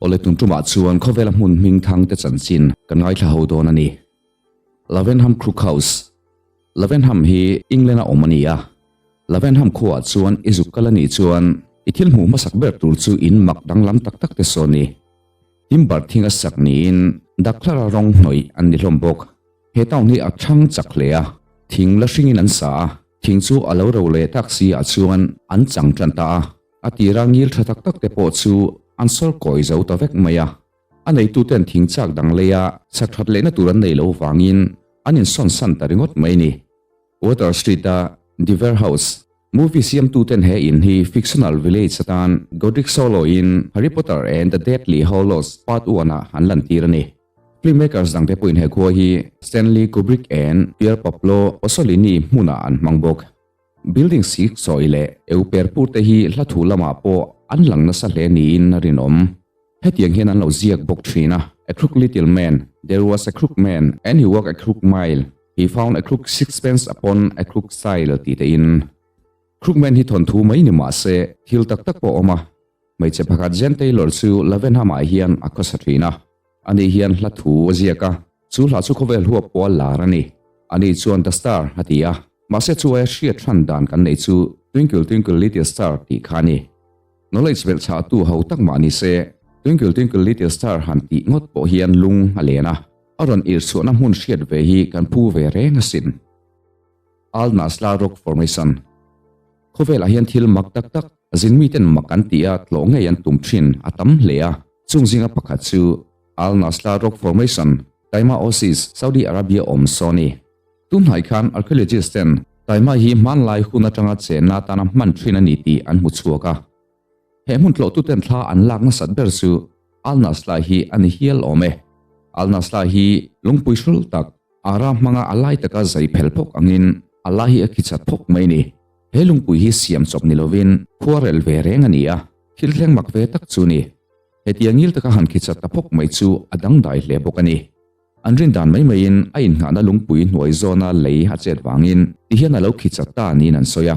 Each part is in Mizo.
Awle tun tumah chuan khawvela hmun hming thang te chanchin kan ngaithla ho dawn a ni. Lavenham Crook House Lavenham hi England a awm a ni a. Lavenham khuaah chuan i zuk kal a nih chuan i thil hmuh hmasak ber tur chu in mak danglam tak tak te saw ni. Timber thing a sak niin Dakhlara rawng hnawih an ni hlawm bawk. He town hi a thang chak hle a, thing la hringin an sa a, thing chu a lo ro leh tak si ah chuan an chang tan ta a. A tira ngil tha tak tak te pawh chu an sawr kawi zo ta vek mai a. A neituten thing chak dang leia chak that lehna tur an nei lo vangin an insawn san ta ringawt mai ni. Water Street-a Dever House movie siamtuten he in hi fictional village atan Godric Solo-in Harry Potter and the Deathly Hallows Part One-ah an lantir a ni. Filmmakers dangte pawhin he khua hi Stanley Kubrick and Pier Pablo Pasolini hmunah an hmang bawk. Building sik sawi leh eu per pur te hi hla thu lamah pawh an lang nasa hle niin a rinawm. Hetiang hian an lo ziak bawk thin a, A crook little man, there was a crook man and he walked a crook mile, he found a crook sixpence upon a crook stile tih te in. Crook man hi thawnthu mai ni mah se thil tak tak pawh a awm a. Hmeichhe pakhat Jen Taylor chu Lavenham ah hian a khawsa thin a. Ani hian hla thu a ziak a, chu hla chu khawvel huap pawh a lar a ni. Ani chuan The Star a ti a, mahse chu aia hriat hran dan kan neih chu Twinkle Twinkle Little Star tih kha a ni. Knowledge belh chhahtu ho tak mah ni se, Twinkle Twinkle Little Star han tih ngawt pawh hian lung a len a, a rawn irhchhuahna hmun hriat ve hi kan phu ve reng asin. Al Nassla Rock Formation Khawvelah hian thil mak tak tak zin miten mak an tih a tlawh ngei an tum thin a tam hle a, chung zinga pakhat chu Al Nassla Rock Formation, Taima Oasis, Saudi Arabia awm saw a ni. Tunhnai khan archaeologist ten Taima hi hmanlai hun atanga chenna atana hman thin a ni tih an hmu chhuak a. He hmun tlawhtuten thla an lak nasat ber chu Al Nassla hi a ni hial awm e. Al Nassla hi lungpui hrul tak, Ara hmanga a lai taka zai phel phawk angin a la hi a khichat phawk mai ni. He lungpui hi siam chawp ni lovin khuarel ve reng a ni a, thil thleng mak ve tak chu ni. Hetia ngil taka han khichat ta phawk mai chu a dangdai hle bawk a ni. An rin dan mai maiin a inngahna lungpui hnuai zawna lei a chet vangin tihian a lo khichat ta niin an sawi a.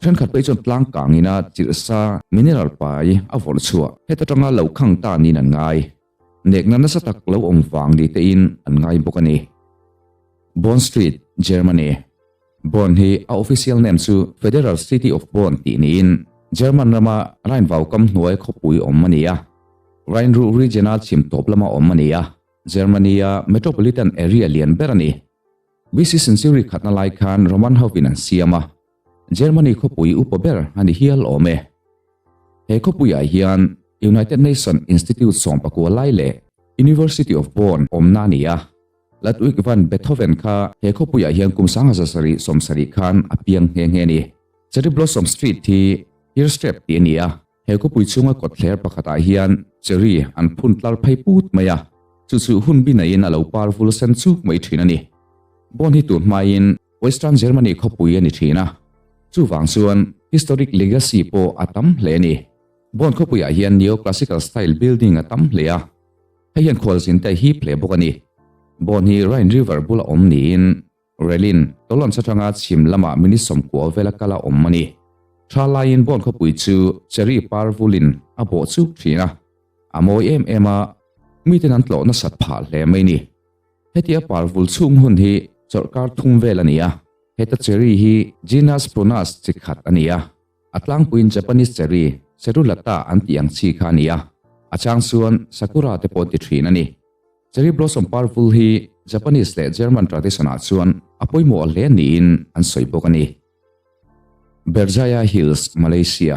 Thenkhat pawh hi chuan tlang kangina chirhsa mineral pai a vawrh chhuah heta tanga lo khang ta niin an ngai. Nekna nasa tak lo awm vang ni tein an ngai bawk a ni. Bonn Street, Germany. Bonn hi a official name chu Federal City of Bonn tih niin German rama Rhine vau kam hnuai khawpui awm a ni a. Rhine Ruhr region-a chhim tawp lama awm a ni a, Germany-a metropolitan area lian ber a ni. BC century khatna lai khan Roman hovin an siam a, Germany khawpui upa ber a ni hial awm e. He khawpuiah hian United Nation Institute sawmpakua lai leh University of Bonn awmna a ni a. Ludwig van Beethoven kha he khawpuiah hian kum 1770 khan a piang nghe nghe a ni. Cherry Blossom Street hi Hirstrep tih a ni a. He khawpui chhunga kawtthler pakhatah hian cherry an phun tlar phei put mai a, chu chu hun binaiin a lo par vul sen chuk mai thin a ni. Bonn hi tun hmain Western Germany khawpui a ni thin a, chuvang chuan historic legacy pawh a tam hle a ni. Bonn khawpuiah hian neo-classical style building a tam hle a, hei hian khualzin te a hip hle bawk a ni. Bonn hi Rhine River bula awm niin Relin, Tolons atanga chhim lamah minute 90 vela kal a awm a ni. Tha laiin Bonn khawpui chu cherry par vulin a bawh chuk thin a, a mawi em em a, miten an tlawh nasat phah hle mai ni. Hetia par vul chhung hun hi chawlhkar thum vel a ni a, heta cherry hi genus Prunus chi khat a ni a, a tlangpuiin Japanese cherry Serulata an tih ang chi kha a ni a, a chang chuan Sakura te pawh an ti thin a ni. Cherry blossom par vul hi Japanese leh German tradition ah chuan a pawimawh hle niin an sawi bawk a ni. Berjaya Hills, Malaysia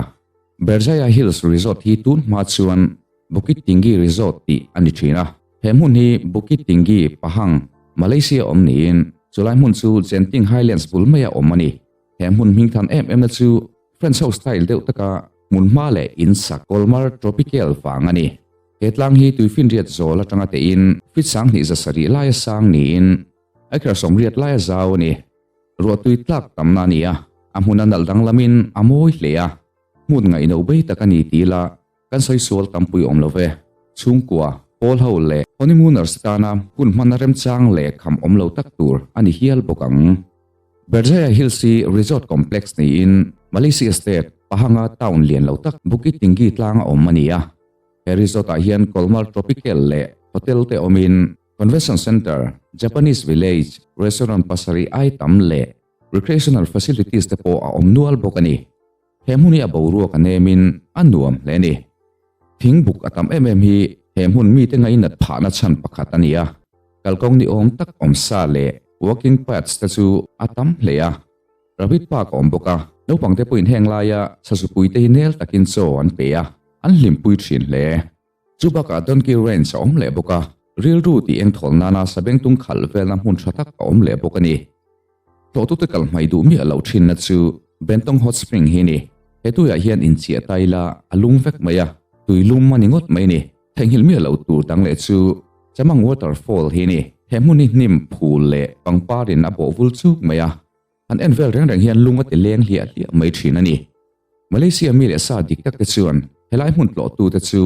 Berjaya Hills Resort hi tun hma chuan Bukit Tinggi Resort tih a ni thin a. He hmun hi Bukit Tinggi, Pahang, Malaysia awm niin chulai hmun chu Genting Highlands bul maia awm a ni. He hmun hmingthan em emna chu French ho style deuh taka hmunhma leh in sak Colmar Tropical vang a ni. He tlang hi tuifinriat zawl atanga tein feet 2700 laia sang niin acre 80 laia zau a ni. Ruahtui tlak tamna a ni a, a hmun a nalh danglamin a mawi hle a, hmun ngaihno bei tak a ni ti ila kan sawi sual tampui awm lo ve. Chhungkua, pawl ho leh honeymooners tana hun hmanna remchang leh kham awm lo tak tur a ni hial bawk ang. Berjaya Hills hi resort complex niin Malaysia state Pahanga town lian lo tak Bukit Tinggi tlanga awm a ni a. He resort ah hian Colmar Tropical leh hotel te awmin Convention Centre, Japanese Village, restaurant pasarih ai tam leh recreational facilities te pawh a awm nual bawk a ni. He hmun hi a boruak a nemin a nuam hle a ni. Thing buk a tam em em hi he hmun mite ngainat phahna chhan pakhat a ni a. Kalkawng ni awm tak awm sa leh walking paths te chu a tam hle a. Rabbit Park a awm bawk a, naupang te pawhin heng laia sasupui te hi nel takin chaw an pe a, an hlimpui thin hle. Chu bakah Donkey Ranch a awm leh bawk a, rilru tih engthawl nana sabengtung khalh velna hmun tha tak a awm leh bawk a ni. Tlawhtute kal hmai duh miah loh thinna chu Bentong Hot Spring hi a ni. He tuiah hian inchiah ta ila a lung vek mai a, tui lum a ni ngawt mai a ni. Theihnghilh miah loh tur dang leh chu Chamang Waterfall hi a ni. He hmun hi hnim, phul leh pangparin a bawh vul chuk mai a, An en vel reng reng hian lung a ti leng hliah hliah mai thin a ni. Malaysia mi leh sa dik tak te chuan helai hmun tlawhtu te chu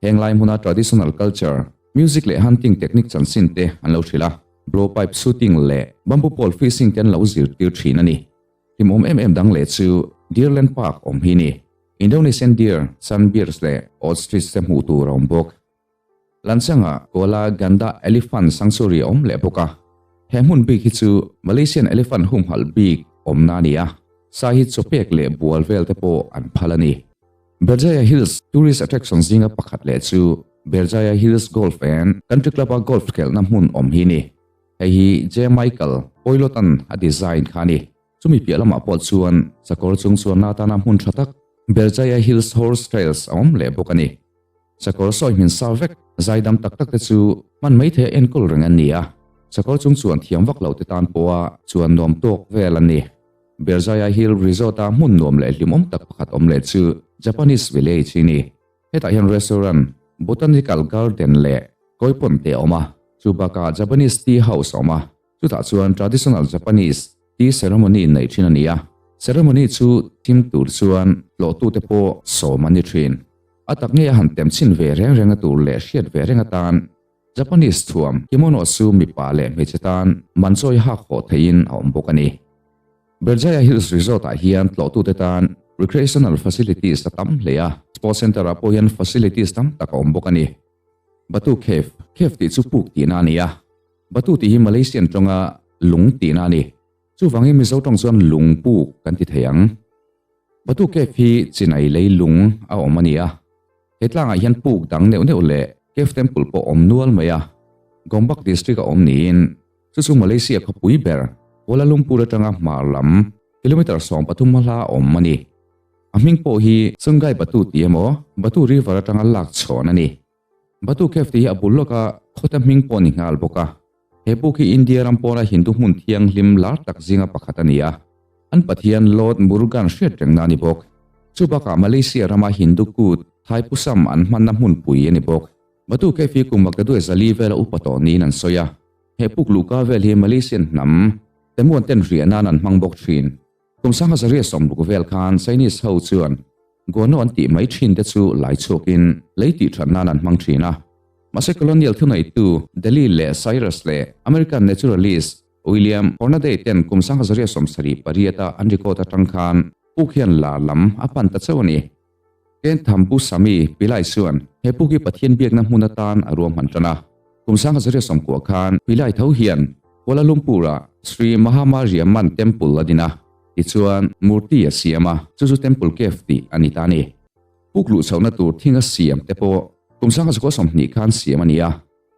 heng lai hmuna traditional culture, music leh hunting technique chanchin te an lo hrilh a, blowpipe shooting leh bamboo pole fishing te an lo zirtir thin a ni. Hlimawm em em dang leh chu Deerland Park awm hi ni. Indonesian deer, sun bears leh ostrich te hmuh tur a awm bawk. Lanchanga Kuala Ganda Elephant Sanctuary a awm leh bawk a, he hmun bik hi chu Malaysian elephant humhalh bik awmna a ni a, sa hi chawpek leh bual vel te pawh an phal a ni. Berjaya Hills tourist attraction zinga pakhat leh chu Berjaya Hills Golf and Country Club-a golf khelhna hmun awm hi a ni. Hei hi J. Michael Poilot-a'n a design kha a ni. Chumi piah lamah pawh chuan sakawr chung chuanna atana hmun tha tak Berjaya Hills Horse Trails a awm leh bawk a ni. Sakawr sawi hmin sa vek, zaidam tak tak te chu hman mai theia enkawl reng an ni a, sakawr chung chuan thiam vak lo te tan pawha chuan nuam tawk vel an ni. Berjaya Hill Resort-a hmun nuam leh hlimawm tak pakhat awm leh chu Japanese Village hi ni. Hetah hian restaurant, botanical garden leh kawipawn te a awm a, chu bakah Japanese tea house a awm a, chutah chuan traditional Japanese tea ceremony neih thin a ni a, ceremony chu thim tur chuan hlawhtute pawh sawm an ni thin. A tak ngei a han tem chhin ve reng reng a tur leh hriat ve reng atan Japanese thuam kimono chu mipa leh hmeichhe tan man chawi hak hawh theihin a awm bawk a ni. Berjaya Hills Resort ah hian tlawhtute tan recreational facilities a tam hle a, sports center ah pawh hian facilities tam tak a awm bawk a ni. Batu Cave, Cave tih chu puk tihna a ni a, Batu tih hi Malaysian tawnga lung tihna a ni. Chuvangin Mizo tawng chuan lung puk kan ti thei ang. Batu Cave hi Chinai lei lung a awm a ni a, he tlangah hian puk dang neuh neuh leh cave temple pawh awm nual mai a, Gombak district a awm niin chu chu Malaysia khawpui ber Kuala Lumpur atanga hmar lam kilometer 13 hla awm a ni. A hming pawh hi Sungai Batu tih emaw Batu River atanga lak chhawn a ni. Batu Cave tih hi a bul lawka khawte hming pawh a ni nghal bawk a. He buk hi India ram pawna Hindu hmun thianghlim lar tak zinga pakhat a ni a, an pathian Lord Murugan hriat rengna a ni bawk. Chu bakah Malaysia rama Hindu kut Thaipusam an hmanna hmunpui a ni bawk. Batu Cave hi kum maktaduai zali vela upa tawh niin an sawi a, he puk luhka vel hi Malaysian hnam Temuan ten riah nan an hmang bawk thin. Kum sangha zariah sawmruk vel khan Chinese ho chuan Guano an tih mai thin te chu lai chhuakin lei tih that nan an hmang thin a. Mahse colonial thuneitu Delhi leh Cyrus leh American naturalist William Hornaday ten kum 1878 a an record atang khan puk hian lar lam a pan ta chauh a ni. Ken Thambusamy Pillai chuan he puk hi Pathian biakna hmun atan a ruahman tan a. Kum 1990 khan Pillai tho hian Kuala Lumpur-ah Sri Mahamariamman Temple a din a, tichuan murti a siam a, chu chu Temple Cave tih a ni ta a ni. Puk luh chhohna tur thing a siam te pawh kum 1920 khan siam a ni a,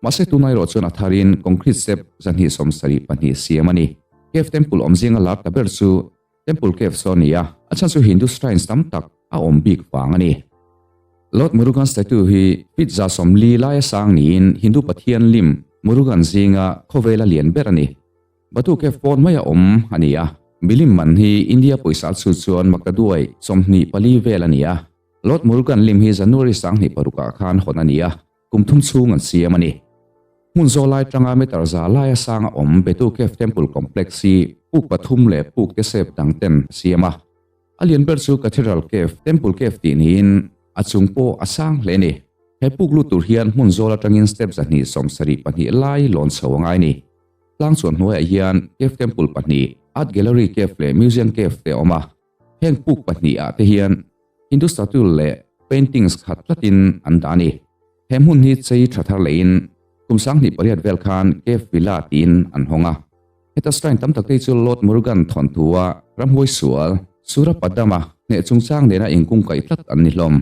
mahse tunah erawh chuan a tharin concrete step 272 siam a ni. Cave Temple awm zinga lar ta ber chu Temple Cave saw a ni a, a chhan chu Hindu shrines tam tak a awm bik vang a ni. Lord Murugan statue hi feet 40 laia sang niin Hindu pathian lim Murugan zinga khawvela lian ber a ni. Batu Cave pawn maia awm a ni a, milim man hi India pawisa chu chuan maktaduai 24 vel a ni a. Lord Murugan lim hi January 26 ah khan hawn a ni a, kum thum chhung an siam a ni. Hmun zaw lai tanga meter za laia sanga awm Betu Cave Temple Complex hi puk pathum leh puk te sep dang ten a siam a. A lian ber chu Cathedral Cave, Temple Cave tih niin a chung pawh a sang hle a ni. He puk lut tur hian hmun zawl atangin step 272 lai lawn chho a ngai a ni. Tlang chuan hnuaiah hian Cave Temple pahnih, Art Gallery Cave leh Museum Cave te a awm a. Heng puk pahnih ah te hian Hindu statue leh paintings khat tlatin an dah a ni. He hmun hi chei tha thar leiin kum 28 vel khan Cave Villa tiin an hawng a. Heta shrine tam tak te chu Lord Murugan thawnthu a ramhuai sual, Surapadama hneh chungchang nena inkungkaih tlat an ni hlawm.